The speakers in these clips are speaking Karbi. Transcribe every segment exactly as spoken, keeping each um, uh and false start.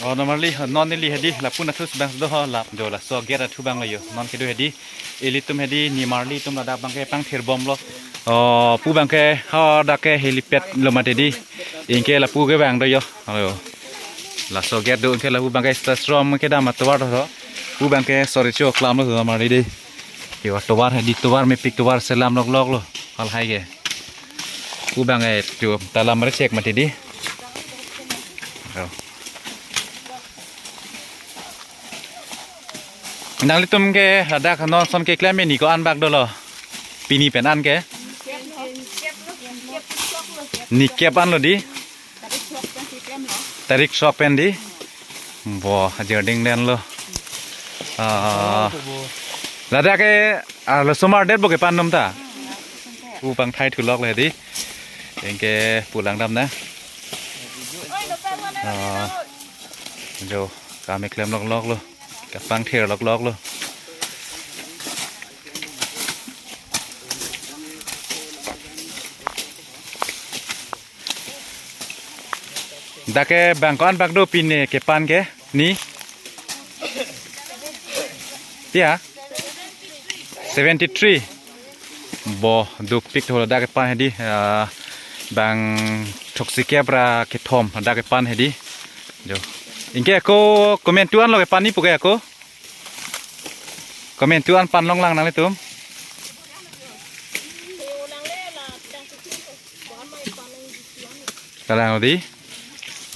Oh, Nimarli, non neli hedi, lapu nathu abang do ho, lap jo laso gate athu abang lo jo. Non kedo hedi, ilitum hedi, Nimarli atum ladak abangke pangthir bomlo. Oh, pu abangke, ha, dak ke helipad lo mati di. Anke lapu ke abang do jo. Alo. Laso gate do anke lapu abangke stas rom kedam atovar do. Pu abangke sorry cho klam lo Nimarli di. Jo atovar hedi, tovar mepik, tovar selam loklok lo. Halahai ke. Pu abangke jo talam resek mati di. Oh. Nanglitum ke ladak non ason keklem ni ko-an bak dolo. Pini pen an ke. Ni kep an lo di. Tarik sok pen di. Bo, ajir ding den lo. Ah. Ladak ke, ah, arlosomar det bo kepan dom ta. Pu pangthai thulok le di. Anke pu langdam na. Ah. Jo, kam keklem loklok lo. Kapangthir loklok lo. Dak ke bang ko-an bak do pine kepan ke ni? Pia? Seventy three. Bo, dopik tho ladak kepan hedi, ah, bang throksi kep ra kethom ladak kepan hedi. Jo. Anke ako komantu an lo kepan ni pu ke ako. Komantu an pan longlang nanglitum. Kalang di.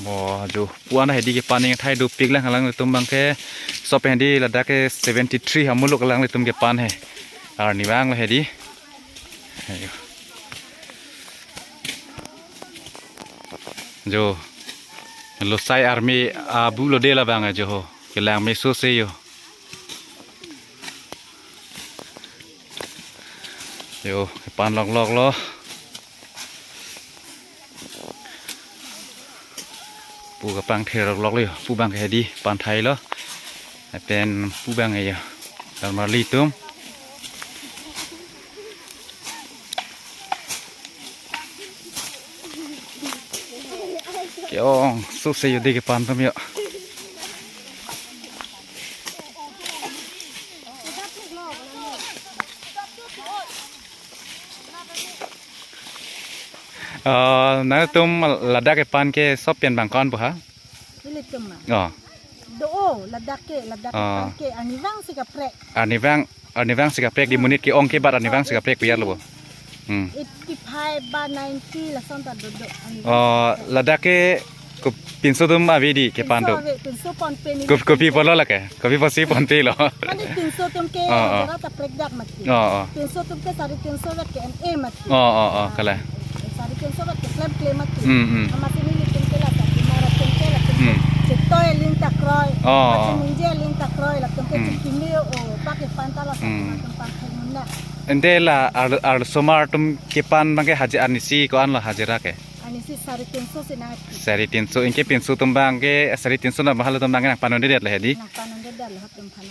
Bo, jo pu-an hedi kepan ingthai dopik lang, kalang ilitum abangke sop hedi ladak ke seventy three amuluk kalang ilitum kepan he. Arnivang lo hedi. Ayo. Jo. Losai arme abu lo de labang ajo ho. Kelang meso se jo. Jo, kepan loklok lo. Pu kapangthir loklok lo jo. Pu abangke hedi panthai lo. Lapen pu abangke jo. Nimarli atum. Ke-ong, sose jo de kepan atum jo. Eh, nangtum ladak kepan ke sop pen bang ko-an bo ha? Ilitum ma. Oh. Do, ladak ke, ladak Oh. kepan ke, arnivang si kaprek. Arnivang, arnivang si kaprek di monit ke-ong ke bat arnivang si kaprek biar lo bo. Hmm. Eighty five ba ninety lason ta dodo, arnivang Oh, si kaprek. Ladak ke ko pinso atum ave di kepan Pinso do. Ave, pinso ponpe ni. Ko-, kopi pulo lake? Kopi pusi ponpe lo. Mane pinso atum ke Oh, oh. jara ta prekdak mati. Oh, oh. Pinso atum ke sari tinso vet ke N A mati. Oh, oh, oh, kalang. Sari tinso vet ke klem klem mati. Hmm, hmm. Amatsi nelitum ke la ta, mara atum ke latum ke Hmm. chetoi aling ta kroi. Oh, Amatsi oh. ningje aling ta kroi, latum ke Hmm. chikimi o, pa kepan ta la ta, Hmm. latum pangthai muna. Ante la ar-, arlosomar atum kepan abangke haji arnisi ko-an lo hajira ke? Arnisi sari tinso si nangpi. Sari tinso, anke pinso atum abangke sari tinso na bahal atum abangke nangpan un'edet le hedi? Nangpan un'edet le atum aphan.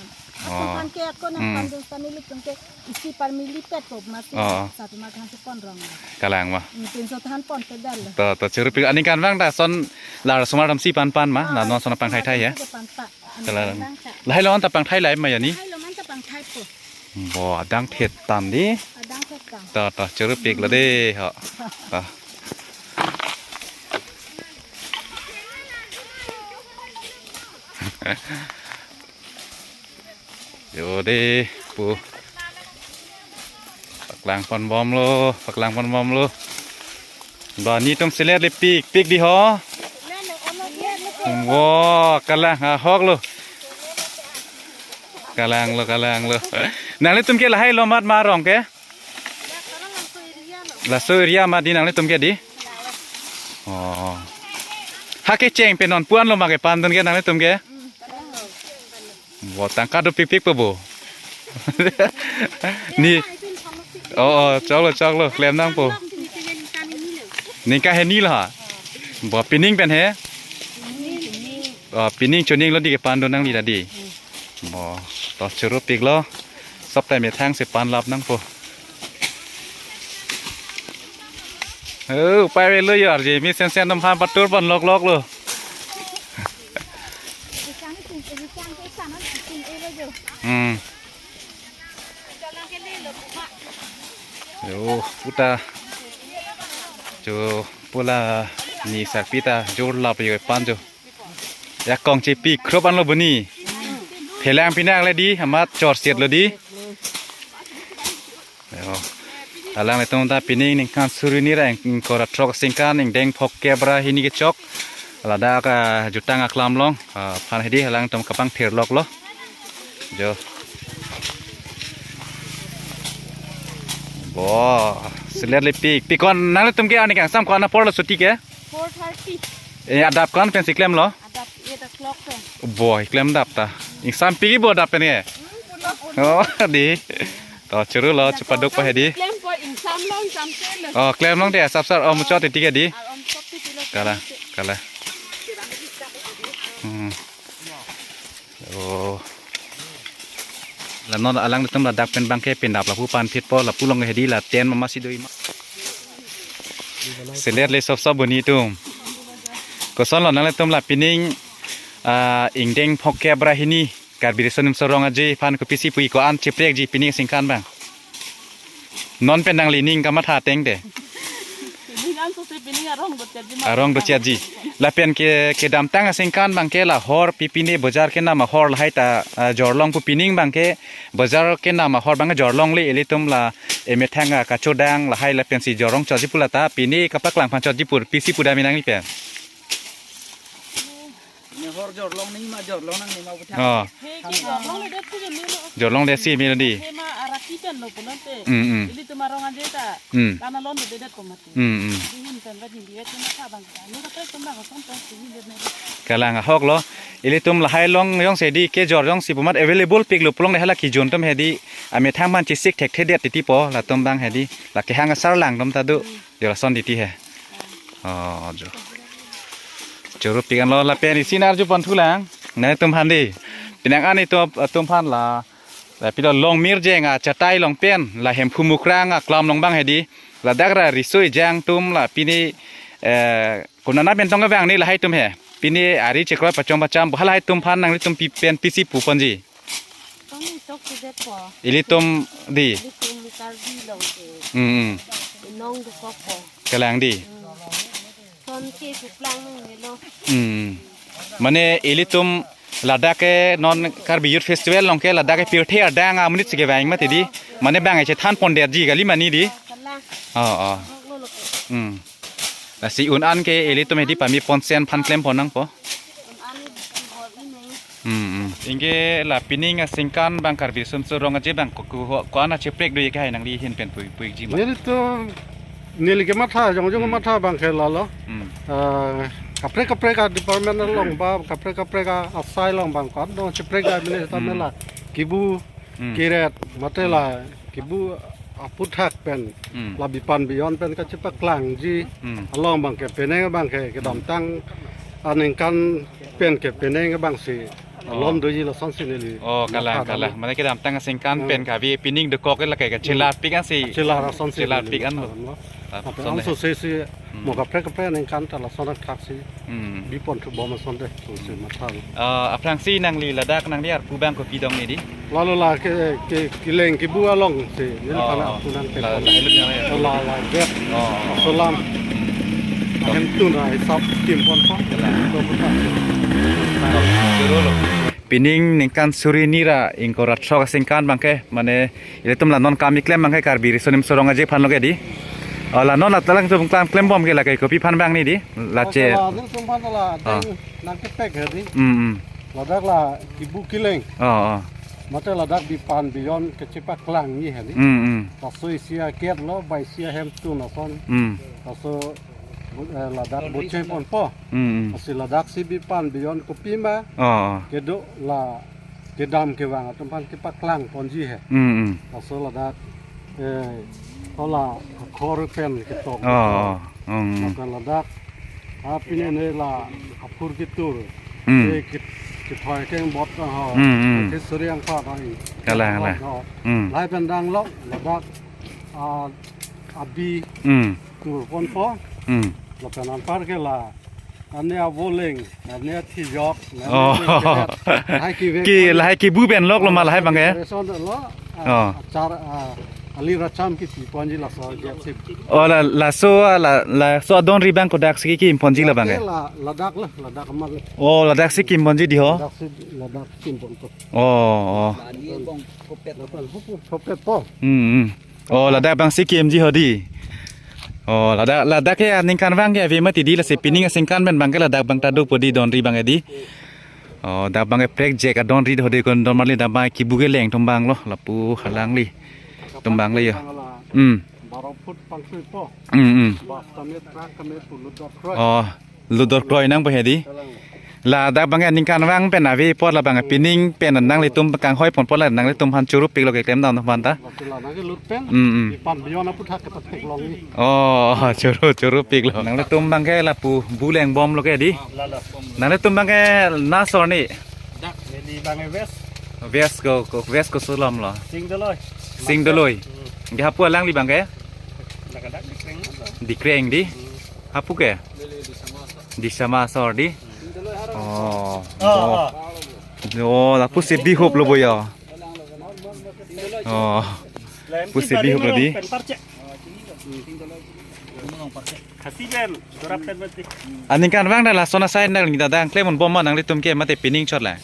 Oh. Atum aphan ke ako nang Hmm. pan dun sa nelitum ke isi par mili pet po amatsi Oh. satu ma than si pon rong. Kalang ma. Hmm, pinso than ponpe det lo. To, to, choro pi aningkan abang ta ason la arlosomar atum si pan pan ma, la Ah, non ason pangthai thai ya. Pan ta. Kalang. Aningkan abang ta. Lahai lo-an ta pangthai lai ma ya ni? Lahai lo-an ta pangthai po. Bo, adang thet tang di. Adang thet tang. To, to, choro pik lo de, ho. To. Jo de, pu. Paklang pon bomlo, paklang pon bomlo. Ba netum selet le pik, pik di ho. Wo, kalang ahok lo. Kalang lo, kalang lo. Nanglitum ke lahai lo mat ma arong ke? Laso area ma di nanglitum ke di? Oh. Ha kecheng pen non pu-an lo ma kepan dun ke nanglitum ke? Bo tangka dopik pik po bo. Ni. Oh, oh, choklo, choklo, klem nangpo. Ningkan hini lo ha. Bo pining pen he. Oh, pining chuning lo di kepan dun nangli ta di. Bo, to choro pik lo. Sop ta methang si pan lap nangpo. Oh, pai ve lo jo arje, mi sen sen atum aphan patur pon loklok lo. Hmm. Jo, puta. Jo, pula ni sarpi ta jor lap yo pan jo. Ya kong chepi khrop anlo buni. Phelang pinak le di, amat chorset lo di. Yo. Alanglitum ta pining ningkan suri ni ra ingkoi ra throk asingkan ingdeng phongkep ra hini kechok. Ladak ajutang aklam along, ah, aphan hedi alangtum kapangthir lok lo. Jo. Bo, selet le pik. Pik ko-an nanglitum ke ani kangsam ko-an apor lo chuti ke? Four thirty. Eh, adap ko-an pensi klemlo? Adap eight o'clock pen. Bo, klem dap ta. Ingsam pik bo adap pen ke? Hmm, pulo pulo. Oh, di. To, churu lo, chepaduk pa hedi. Klem po, ingsam long, ingsam se lo. Oh, klem long de, sap sar, om chot iti ke di. Ar om chot iti lo. Kala, kala. Hmm. Oh. La non alanglitum ladak pen abangke pen dap lapu pan phit po, lapu along hedi la ten mama si do-i ma. Selet le sop sop buni atum. Koson lo nanglitum la pining, ah, ingdeng phongkep ra hini Karbi Riso Nimso Rong Aje aphan kopisi pu-i, ko-an cheprekji pining asingkan abang? Non pen nangli ning kamatha ateng te. Pining an sose pining arong do chatji ma. Arong do chatji. Lapen ke, kedamtang asingkan abangke la hor pi pine bojar kenam ahor lahai ta, ah, jorlong pu, pining abangke bojar kenam ahor abang jorlongle, ilitum la emethang, ah, kachodang lahai lapensi jorlong chotji pu lata pine kapaklang aphan chotji pu pisi pu dam nangli pen? Ne hor jorlong ni ma, jorlong nang ni ma puthak. Oh. He ke jorlong le det si ni lo. Jorlong det si me lo di. He ma araki pen lo punon te. Hmm, hmm. Ilitum arong aje ta. Hmm. Lana lon de det ko mati. Hmm, hmm. Dihin pen ba jin di vet ma tha abang ta. Ni ka tek tum ba ko son pen si ni det ne. Kalang ahok lo. Ilitum lahai along jongsi di kejor jongsi pu amat available pik lo pulote hala kejun atum hedi. Amethang aphan chesik thekthedet titi po latum abang hedi. La kehang asar lang atum ta do. Hmm. Jo lason titi he. Oh, jo. Churu pik anlo lapen isi nang arju pon thulang. Nangtum aphan di. Pining an itum, itum aphan la, la pilo long mirjeng achatai along pen, la Hemphu Mukrang aklam along abang hedi. Ladak ra riso ejang atum la pine, eh, konat pen tong abang ni lahai atum he. Pine ari chekroi pachong pacham, bo halahai atum aphan nanglitum pi pen pisi pu ponji? Kami sok si det po. Ilitum di. Ilitum Karbi along ke. Hmm, hmm. Inong dokok po. Kalang di. Hmm. Son ke kuplang nang melo. Hmm. Mane ilitum ladak ke non Karbi Youth Festival along ke ladak ke pirthe adang amonit si kevang mati di. Mane abang chethan pondetji kali mani di. Kalang. Oh, oh. Hok lo lo ke. Hmm. Lasi un an ke ilitum hedi pame ponsen aphan klem pon nangpo. Un an ni bor ini. Hmm, hmm. Anke la pining asingkan abang Karbi Riso Nimso Rong Aje abang ko, ko, ko-an cheprek do-i ke hai nangli ahin pen pu, pu-ikji ma? Nelitum, neli kematha, jongjong Hmm. kematha abangke la lo. Hmm. Ah, kaprek kaprek a-department along ba, kaprek kaprek a-asai along abang ko-an dong cheprek dam mene ta Hmm. mela. Kibu, Hmm. kiret, mate la kibu aphuthak pen, Hmm. la bipan bijon pen kachepaklangji Hmm. along abangke penang abangke kedamtang aningkan pen ke penang abangsi Oh. lom doji lason si neli. Oh, kalang, matha kalang. Dam. Mane kedamtang asingkan Hmm. pen kave pining dokok ke lake ke Hmm. chelar pik an si. Chelar ason si Chelar neli pik an lo. matha dam lo. Ah, Tapi son le. Anso se si Hmm. mo kaprek kaprek aningkan ta lason athak si. Hmm. Bipon thu bom ason de, so si matha dam. Ah, aphrangsi nangli ladak nangli arpu abang kopi dong ni di? Lalo la ke, ke, keleng kibu along si, neli Oh, aphan oh. arpu nang La, kepon. la, ilut yang ya. La, la, get. Oh, oh. Solam. Hmm. Hemtun ra hisap kim pon pa. Kalang. Lo puta. Joro lo. Pining ningkan suri ni ra ingkoi ra throk asingkan abangke, mane ilitum la non kam keklem abangke Karbi Riso Nimso Rong Aje aphan lo ke di. Oh, la non la talang tum kam klem bom ke lake kopi aphan abang ni di. La che. Oke, la, nelitum aphan la, Ah. deng nang kepek hedi. Hmm, hmm. Ladak la kibu keleng. Oh, oh. Mate ladak bipan bijon kechepaklang ni hedi. Hmm, hmm. Laso isi aket lo, bai isi ahemtun ason. Hmm. Laso, eh, ladak boche ponpo. Hmm, hmm. Lasi ladak si bipan bijon kopima. Oh, oh. Kedo la kedam kevang atum aphan kepaklang ponji he. Hmm, hmm. Laso ladak, eh, hala akhor pen ketok. Oh, oh. Hmm. Lapen ladak, ah, pine ne la aphur ketur. Hmm. Ke, ke, kethoi keng bot kang ho. Hmm, hmm. Ke suri angpha kang i. Kalang, kalang. Ho. Hmm. Lahai pen dang lo, ladak, ah, abi Hmm. tur ponpo. Hmm. Lapen anpar ke la, Nane avoleng, nane athijok, nane Oh. Athijok. Lahai kevek Ki pon. Lahai kebu pen lok lo ma lahai bang ke? Reson lo, ah, Oh. Achar, ah, ali racham kisi ponji laso jep sip. Oh, la, laso, la, laso adon ri bang kodak si kim ponji la bang ke? La, ladak la, ladak amat la. Oh, ladak si kim ponji di ho? Ladak si, ladak kim pon to. Oh, oh. Bani bong kopet. Kopet po. Hmm, hmm. Oh, ladak bang si kim ji ho di. Oh, ladak, ladak ke aningkanvang ke ave mati di, lasi pining asingkan pen bang ke ladak bang ta dopo di don ri bang ke di. Oh, dak bang ke prek jek adon ri ho di kon don marli dak bang kebu keleng atum bang lo, lapu alangli atum bang le yo. Hmm. Baro foot pangsi po. Hmm, hmm. Bas kami, truck kami, pulut dot kroi. Oh, lut dot kroi nang po he di. Ladak bang ke aningkanvang pen ave apot la bang ke pining pen nanglitum kanghoi pon apot la nanglitum aphan choro pik lo keklem dam aphan ta. Lasi la nang ke lut pen, Hmm, hmm. Ipan bion aputhak ke pathek long ni. Oh, choro, choro pik lo. Nanglitum bang ke lapu bu leng bom lo ke di. La, la. Nanglitum bang ke na asor ni? Dak, neli bang ke West. West ko, ko, West koson alam lo? Singdoloi. Singdoloi. Hmm. Ke hapu alangli bang ke? Dak, dak Dikreng lo. Dikreng di? Hmm. Hapu ke? Neli Disama asor. Disama asor di? Hmm. Oh. Oh, oh. Oh, lapu si bihop lo bo yo. Oh. Pusi bihok lo di. Khasi pen, dorap pen mati. Aningkanvang dak lason asai nangli dak nangklemon bom ma nanglitum ke mate pining chot lang.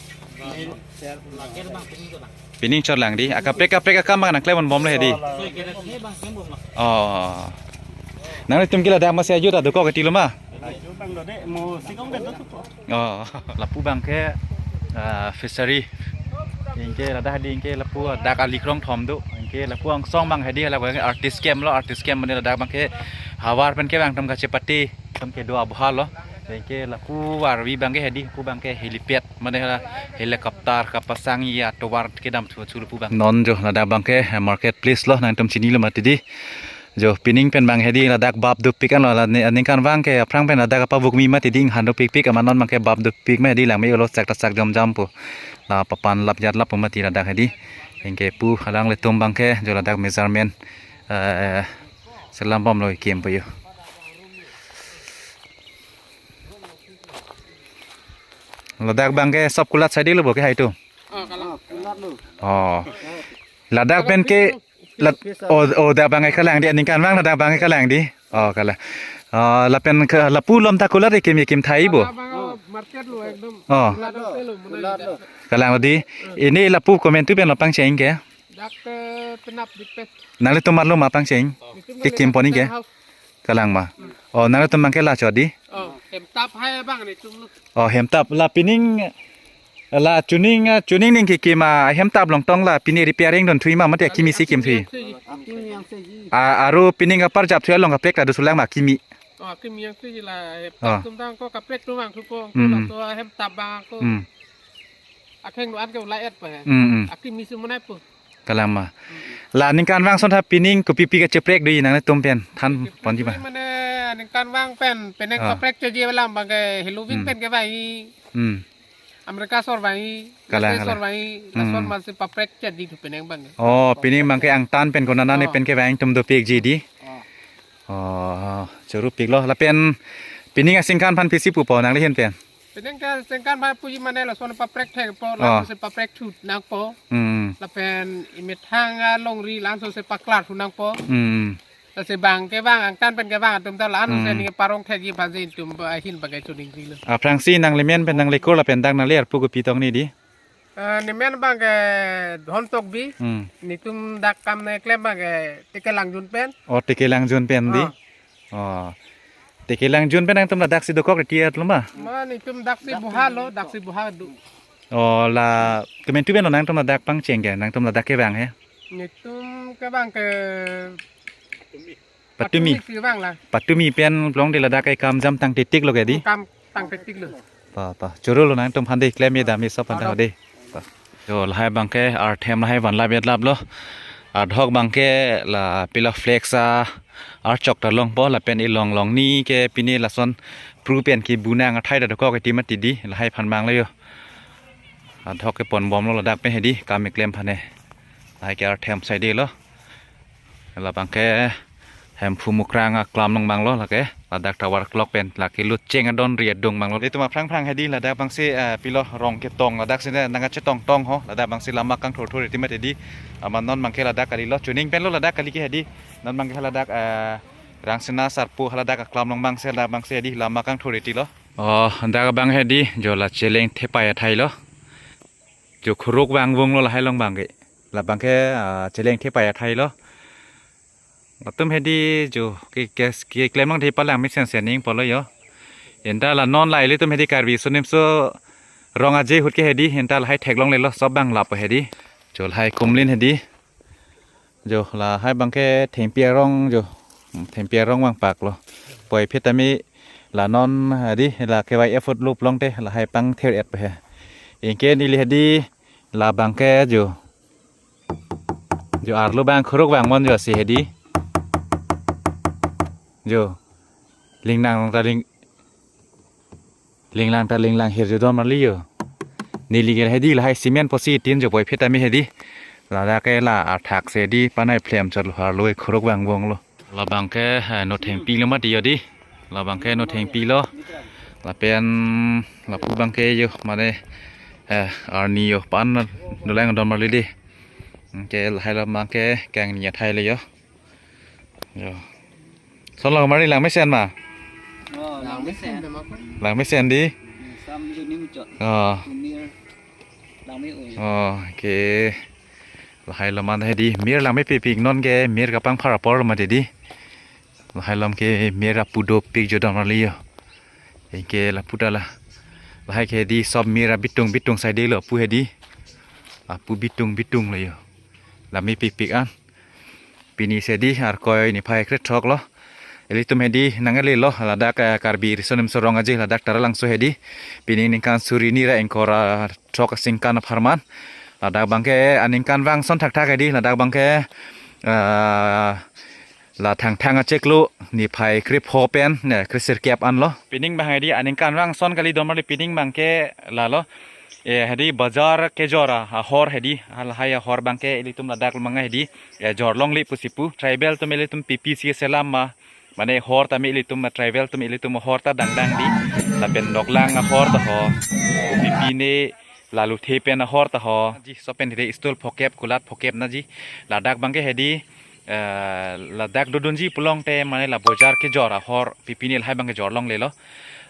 Pining chot lang di. Akaprek kaprek akam nangklemon bom le he di. Oh. Nanglitum ke ladak masi ayu ta dokok keti lo ma? Ayu bang dode, mo sikong den do tupo. Oh, lapu bang ke, ah, fishery. Anke ladak di anke lapu dak ali krongthom do. Anke lapu angsong bang he di lapu artist camp lo, artist camp mane ladak bang ke havar pen ke bang atum kachepate atum kedo abha lo. Anke lapu arvi bang ke he di, lapu bang ke helipad mane la helicopter kapasang ya tovar kedam thu thu lapu bang. Non jo ladak bang ke market place lo nangtum chini lo mati di. Jo, pining pen bang he di ladak bap dopik an lo, la ni, aningkanvang ke aphrang pen ladak apa vukmi mati di inghan dopikpik amat non bang ke bap dopik ma he di lang me lo chak ta chak jom jam po. La papan lap jat lap po mati ladak he di. Anke pu alanglitum bang ke jo ladak measurement, eh, selam bom lo kim po yo. Ladak bang ke sop kulat sai di lo bo ke hai tu. Oh, kalang. Oh. Ladak pen ke Lad, oh, oh, dak bang ke kalang di, aningkanvang ladak bang ke kalang di. Oh, kalang. Oh, lapen ke lapu lom ta kulat ekim ekim thai bo. Abang market lo ekdom. Oh. Kulat lo, kulat lo. Kalang di. Ini lapu komentu pen lo pangcheng ke. Dak ke penap di pet. Nanglitum arlo ma pangcheng. Ekim pon ke. Kalang ma. Oh, nanglitum bang ke la chot di. Oh, hemtap hai bang netum lo. Oh, hemtap la pining la chuning, ah, chuning ning kekim ahemtap longtong la pini repairing don thui ma mate akimi si kim thui. Akimi yang seji. Ah, aru pining aparjap thui along kaprek ta dosulang ma akimi. Oh, akimi yang seji la hemtap Oh. Atum tang ko kaprek atum vang thu ko. Hmm. Laso ahemtap bang ko. Hmm. Akheng do-an ke ulai et pa he. Hmm, hmm. Akimi si monai po. Kalang ma. La aningkanvang ason tha pining kopi pi kacheprek do nanglitum pen than ponji ma. Mane aningkanvang pen penang Ah. Kaprek cheji alam bang ke Halloween Hmm. Pen kevang. Hmm. America asor vang. Kalang, U S A asor kalang. Vang. Hmm. Lason masi paprek cheji thu penang bang. Oh, pining bang ke angtan pen konat nane Oh. Pen kevang atum dopikji di. Oh. Oh, choro pik lo. Lapen pining asingkan aphan pisi pupo nangli ahin pen. Penang ke asingkan aphan puji mane lason paprek thek po, Oh. Lason si paprek thut nang po. Hmm. Lapen imethang alongri lason si paklar thu nang po. Hmm. Lasi bang kevang angtan pen kevang atum ta lason Hmm. Si ning parong thekji aphan si itum ahin bang ke chuning ri lo. Aphrangsi nangli men pen nangli kur lapen dak nangli arpu kopi tong ni di. Eh, nemen bang ke Dhon Tokbi. Hmm. Netum dak kam ne klem bang ke Tekelangjun pen. Oh, Tekelangjun pen di. Ah. Oh. Tekelangjun pen nangtum ladak si dokok reti at lo ma? Ma netum dak si buha lo, dak si buha do. Oh, la komentu pen lo nangtum ladak pangcheng ke, nangtum ladak kevang he. Netum kevang ke Patumi. Patumi kevang la. Patumi pen long di ladak ke kam jam tang titik lo ke di. Kam tang titik lo. Pa, pa. Choro lo nangtum aphan de klem ye dam ye sop aphan ta Adok. De. Pa. Jo lahai bang ke arthem lahai van lap yet lap lo. Adhok bang ke la pila flex a archok ta longpo lapen ilong long ni ke pini lason pru pen kebu nang athai ta dokok eti mati di lahai aphan bang lo yo. Adhok ke pon bom lo ladak pen he di kam keklem aphan he. Lahai ke arthem sai de lo. Labang ke Hemphu Mukrang aklam along abang lo lake. Ladak tower clock pen lake lut cheng adon ri adung abang lo. Ilitum aphrang phrang hedi ladak abangsi, eh, pilo rong ketong ladak si nangkachetong tong ho. Ladak abangsi lama kangthur thur iti mati hedi. Amat non abangke ladak kali lo. Chuning pen lo ladak kali ke hedi. Non abangke ladak, eh, Rangsina Sarpo haladak aklam along abangsi ladak abangsi hedi lama kangthur iti lo. Oh, dak abang hedi jo la Cheleng Thepai athai lo. Jo Khorok Vangvung lo lahai along abangke. Labangke, ah, Cheleng Thepai athai lo. Latum hedi jo ke, ke, keklem along hedi palang mesen sening pulo jo. Anta la non la ilitum hedi Karbi Riso Nimso Rong Aje ahut ke hedi anta lahai theklongle lo sob abang lapu hedi. Jo lahai kumlin hedi. Jo lahai abangke thengpi arong jo. Hmm, thengpi arong vangpak lo. Puvoiphit tame la non hedi la K Y F ahut lup longte lahai pangthir-et pe he. Anke neli hedi labangke jo. Jo arlo abang Khorok Vangvung jo si hedi. Jo. Lingnang ta ling, linglang ta linglang hir jo don marli jo. Neli ke hedi lahai cement pusi tin jo puvoiphit tame hedi. Ladak ke la athak si hedi panai phlem chot lo arlo Khorok Vangvung lo. Labangke, eh, Nothengpi lo mati jo di. Labangke Nothengpi lo. Lapen lapu abangke jo mane, eh, arni jo pan dolang don marli di. Anke lahai labangke kangni athai le jo. Jo. Son lang mari lang mesen ma? Oh, lang mesen. Lang mesen di. Sam lu ni muchot. Oh. Kumir. Lang me oi. Oh, oke. Lahai lo mati hedi mir lang mepipik non ke mir kapangphar apor lo mati hedi. Lahai along ke mir apu dopik jo don marli jo. Anke lapu ta la. Lahai ke hedi sob mir abitung bitung sai de lo apu hedi. Apu bitung bitung lo jo. Lang mepipik an. Pini si hedi Arkoi niphai krethrok lo. Ilitum hedi nangle lo ladak, eh, Karbi Riso Nimso Rong Aje ladak Taralangso hedi. Pini ningkan suri hini ra ingkoi ra throk asingkan apharman. Ladak abangke aningkanvang ason thakthak hedi ladak abangke, eh, la Thangthang achiklo niphai krepho pen, eh, kresirkep an lo. Pining abang hedi aningkanvang ason kali don marli pining abangke la lo. Eh, hedi bajar kejor ahor hedi, lahai ahor abangke ilitum ladak abang hedi, eh, jorlongle pusi pu. Tribal atum ilitum pipi si selam ma. Mane hor tame ilitum tribal atum ilitum hor ta dangdang di. Lapen doklang ahor ta ho. Pipi ne lalu the pen ahor ta ho. Ji sopen hedi stall phokep kulat phokep na ji. Ladak abangke hedi, eh, ladak dodunji pulongte mane la bajar kejor ahor pipi ne lahai abangke jorlongle lo.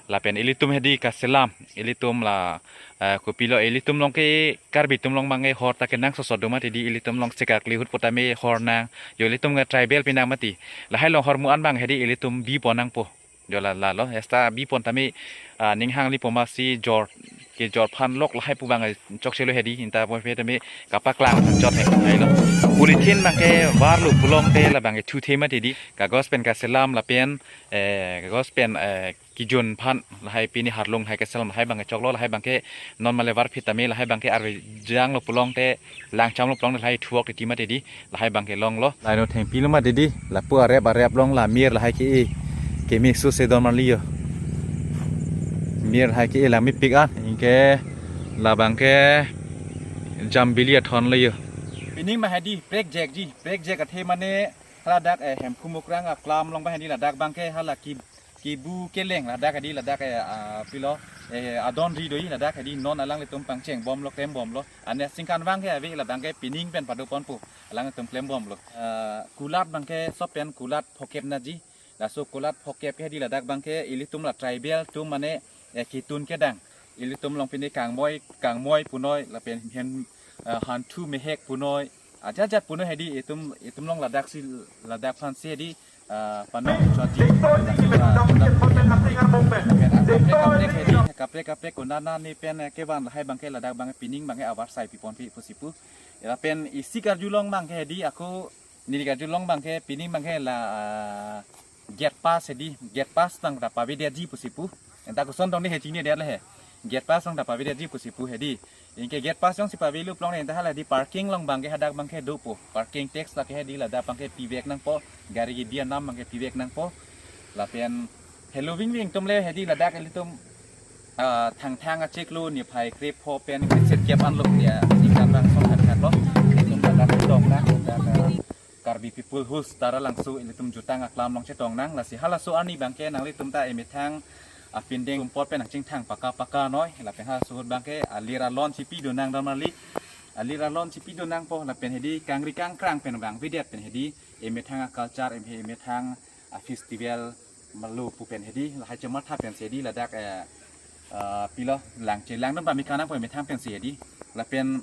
Lapen ilitum hedi kaselam ilitum la, eh, kopilo ilitum along ke Karbi atum along abangke hor ta kenangsot sot do mati di ilitum along chekakli ahut pu tame hor nang jo ilitum ke tribal pinang mati. Lahai along hor mu an abang hedi ilitum bipon nangpo. Jo la la lo esta bipon tame, ah, ning hangli po masi jor kejor aphan lok lahai pu abang chokche lo hedi anta puvoiphit tame kapaklang chot he hai lo. Polythene abangke varlo pulongte labangke thuthe mati di. Kagos pen kaselam lapen, eh, kagos pen, eh, kejun aphan lahai pini harlung lahai keselam lahai abangke choklo lahai abangke non male varphit tame lahai abangke arve janglo pulongte langchamlo pulongte lahai thuok titi mati di lahai abangke longlo. Lahai Nothengpi lo mati di lapu arep arep along la mir lahai ke-e keme su se don marli jo. Mir lahai ke-e lang mepik an anke labangke Jambili athon lo jo. Pining abang hedi prekjak ji prekjak athe mane haladak, eh, Hemphu Mukrang aklam along abang hedi ladak abangke hala ki kibu keleng ladak hedi ladak, eh, ah, pilo, eh, adon ri do-i ladak hedi non alanglitum pangchengbomlo klembomlo. Ane singkanvang ke ave labangke pining pen padoponpo alanglitum klembomlo. Ah, kulat abangke sopen kulat phokep na ji. Laso kulat phokep ke hedi ladak abangke ilitum la tribal atum mane, eh, ketun kedang. Ilitum along pine kangmoi kangmoi punoi lapen hen, eh, hanthu mehek punoi. Ajat ajat punoi hedi itum itum along ladak si ladak aphan si hedi, ah, panong chotji. Kaprek kaprek hedi, kaprek kaprek konana ne pen, eh, kevan lahai abangke ladak abang pining abangke avarsai pipon pi pusi pu. Lapen isi karjulong abangke hedi ako neli karjulong abangke pining abangke la, ah, gate pass hedi, gate pass tang ta pavedetji pusi pu. Anta koson tong ne he chini det le he. Gate pass tang ta pavedetji pusi pu hedi. Anke gate pass jongsi pavelo pulong anta hala di parking along abangke hadak abangke dopo. Parking tax lake hedi ladak abangke pivek nangpo. Gari kebi anam abangke pivek nangpo. Lapen heloving ving atum le hedi ladak ilitum, ah, Thangthang achiklo niphai krepho pen kresirkep an lo ya. Ikan bang song kan lo. Ilitum ladak dong na ladak, ah, Karbi People House Taralangso ilitum jutang aklam along chetong nang. Lasi halaso arni abangke nanglitum ta emethang apindeng sumpot pen nangchingthang paka paka noi. Lapen halaso ahut abangke alir alon chipi do nang, don marli. Alir alon chipi do nangpo, lapen hedi kangri kangkrang pen vangvedet pen hedi emethang a-culture, em-, emethang a-festival malo pu pen hedi, lahai chematha pensi hedi ladak, eh, eh, pilo, lang chelang dam pameka nangpo emethang pensi hedi. Lapen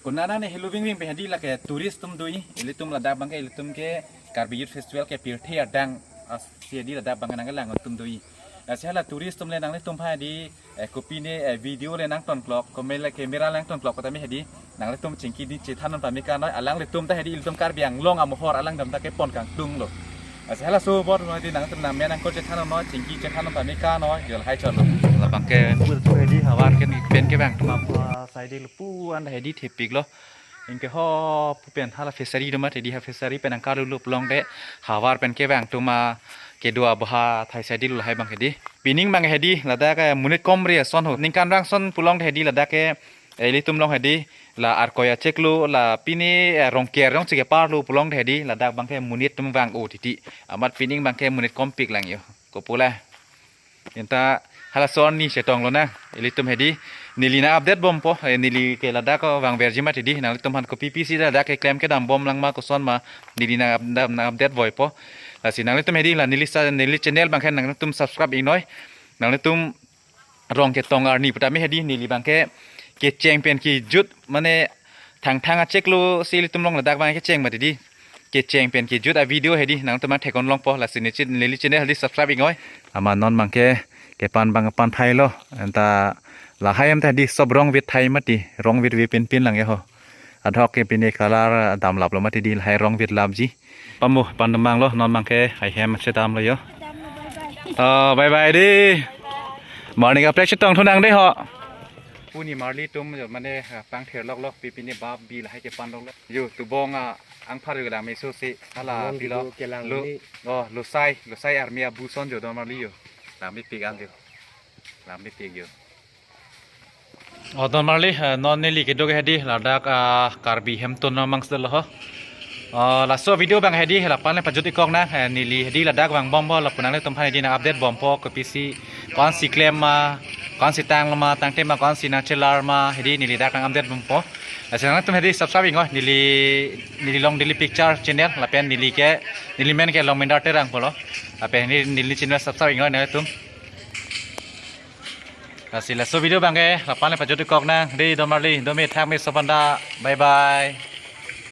konat nang ne helo vingving pen hedi, lake tourist atum do-i, ilitum ladak abangke ilitum ke Karbi Youth Festival ke pirthe adang, ah, si hedi ladak abangke nangkelang atum do-i. Lasi hala tourist atum le nanglitum aphan hedi, eh, kopine, eh, video le nangton klok, komel le camera le nangton klok, kotame hedi nanglitum chingki di chethan non pameka noi, alanglitum ta hedi ilitum Karbi Anglong amohor alangdam ta kepon kangtung lo. Lasi halaso bor noi di nanglitum nangmen nangkok chethan non noi, chingki chethan non pameka noi, jo lahai chot lo. Labangke pur tu hedi havar pen, pen kevang atum, ah, side lo pu an hedi thepik lo. Anke ho pu pen hala fishery do mati di, ha fishery pen angkar lulu pulote havar pen kevang atum kedo abha thai side lo lahai abang hedi. Pining abang hedi ladak, eh, monit komre ason ho. Ningkan rang ason pulote hedi ladak ke, eh, ilitum along hedi la Arkoi achiklo, la pine, eh, Rongker rong chike parlo pulote hedi ladak abangke monit atum vang-o titi. Amat pining abangke monit kompik lang jo. Kopu la. Anta halaso arni chetong lonang. Ilitum hedi neli nang-update bompo, eh, neli ke ladak vangverji mati di, nanglitum aphan kopi pisi ladak keklem kedam bom lang ma koson ma neli nang-up-, nang-update voipo. Lasi nanglitum hedi la neli sa-, neli channel abangke nanglitum subscribe ik noi. Nanglitum rong ketong arni putame hedi neli abangke kecheng pen kejut, mane thangthang achiklo si ilitum along ladak abang kecheng mati di. Kecheng pen kejut a-video hedi nangtum aphan thekon longpo, lasi ne chin-, neli channel hedi subscribe ik noi. Amat non abangke kepan abang pan thai lo. Anta lahai amat hedi sob rong vit thai mati, rong vit vit pin pin lang jo ho. Adhok ke pine color damlap lo mati di, lahai rong vit lapji. Pamu pan damang lo, non abangke haihem chedam lo jo. Oh, bye bye di. Morning kaprek chetong thunang de ho. Puni marli atum jo, mane, ah, pangther lok lok pi pine bap bi lahai kepan lok lok. Jo tubong, ah, angphar jo lang meso si hala. Long pilo. Kelang lo ni. Oh, losai, losai army abu ason jo don marli jo. Lam mepik an jo. Lam mepik jo. Oh, don marli, eh, non neli kedo ke hedi ladak, ah, Karbi hemtun amang sel ho. Oh, laso video abang hedi lapu-an le pajut ik kok nang, eh, neli hedi ladak vang bompo, lapu nanglitum aphan hedi nang-update bompo, kopisi ko-ansi klem ma, ko-ansi tang ma, tangte ma, ko-ansi nangchelar ma, hedi neli dak nang-update bompo. Lasi nanglitum hedi subscribe ik noi, neli, neli Long Daily Picture channel, lapen neli ke, neli men ke Longmindar Terang pulo. Lapen neli, neli channel subscribe ik noi nanglitum. Lasi laso video abangke lapu-an le pajut ik kok nang, di don marli, do methang me sopan da, bye bye.